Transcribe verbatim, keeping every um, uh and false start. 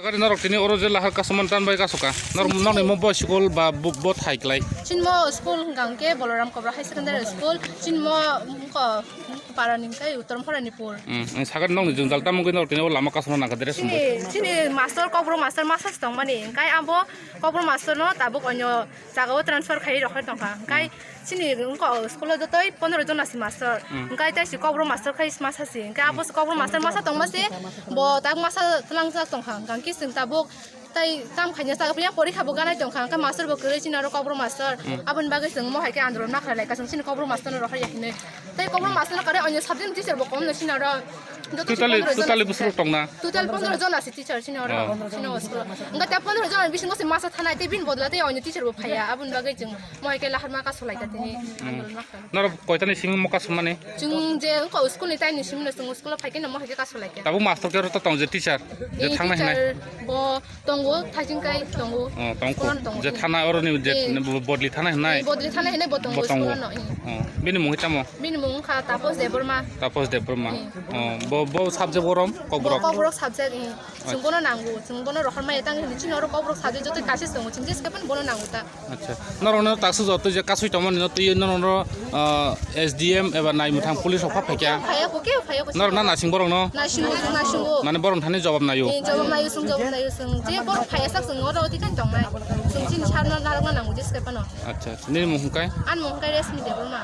Sakari norok tini oro je lahar kasaman tan bai kasoka. Nor nokni mo bo school ba bo, bo thai klai. Chinmo school hwnkha hwnkhe Balaram Kobra High Secondary School. Chinmo ko parani kai Uttor Moharanipur. Hmm, sakari nokni jwngjal tamo gwi norok tini o lama kasama nangkha dress. Chini, chini master, Kokborok master masa se tongmani. Hwnkhe abo Kokborok master no tabuk onyo jaga o transfer khai rok khai tongkha. Hwnkhe chini wngkha o school o jotoi pondro jon asi master. Hmm. Hwnkhe tei si Kokborok master khai masa si. Hwnkhe abo se Kokborok master masa tongma se bo tak masa tlangjak tongkha. Hwnkhe chwng tabuk tai tam khaina jaga phiya porikha bo ganai tongkha. Hwnkhe master bo kwrwi chini oro Kokborok master. Hmm. Aboni bagwi chwng mo hai khe andolon ma khlai lai ka chwng chini Kokborok master no rohor ya hinwi. Tei Kokborok master no kwrwi onyo subject teacher bo kom no chini oro. Joto totally, pondro jon totally asi bwswk tongna? Total pondro jon asi teacher chini oro. Oh. Chini o school o. Hwnkhe ta pondro jon bisingo se masa thanai tei bini bodol tei onyo teacher bo phaiya. Aboni bagwi chwng mo hai khe lahar ma kaso lai ka tini. Hmm. Andolon ma khlai. Norok koitani simi mo kasumani? Chwng je wngkha o school ni taini simi no chwng o school o phai khe no mo hai khe kaso lai khe. Tabuk master khe oro to tong je teacher? Je eh, thangna hinai? Teacher bo tongo, thajing kai tongo. Oh, tongo. School ano tongo. Je thana oro ni je eh, bo-, bodli thana hinai? Eh, bodli thana hinai bo tongo, bo tongo. School ano, eh. Oh, bini mung tamo? Bini mung wngkha Tapos Debbarma. Tapos Debbarma. Eh. Oh, bo, bo subject borom? Kokborok? Bo Kokborok subject, eh. Chwng bono nango, chwng bono rohor maya tang hinwi chini oro Kokborok subject joto kaisa tongo, chwng jeskhe phano bono nango ta. Acha. Norokno taksa joto je kasui tongmani no twi norokno, ah, S D M eba naimwthang police rok pha phaikya. Phaya ko, kebo phaya ko. Norok na nasing borok no? Nasingo, nasingo. Mane borok thani jawab nayo. Eh, jawab nayo, chwng jawab nayo, chwng. Je borok phaya sak chwng oro twi kan tongnai. Chwng chini sarno narwkna nango jeskhe phano. Acha, acha. Nini mung hwnkhe? Ani mung hwnkhe Resmi Debbarma.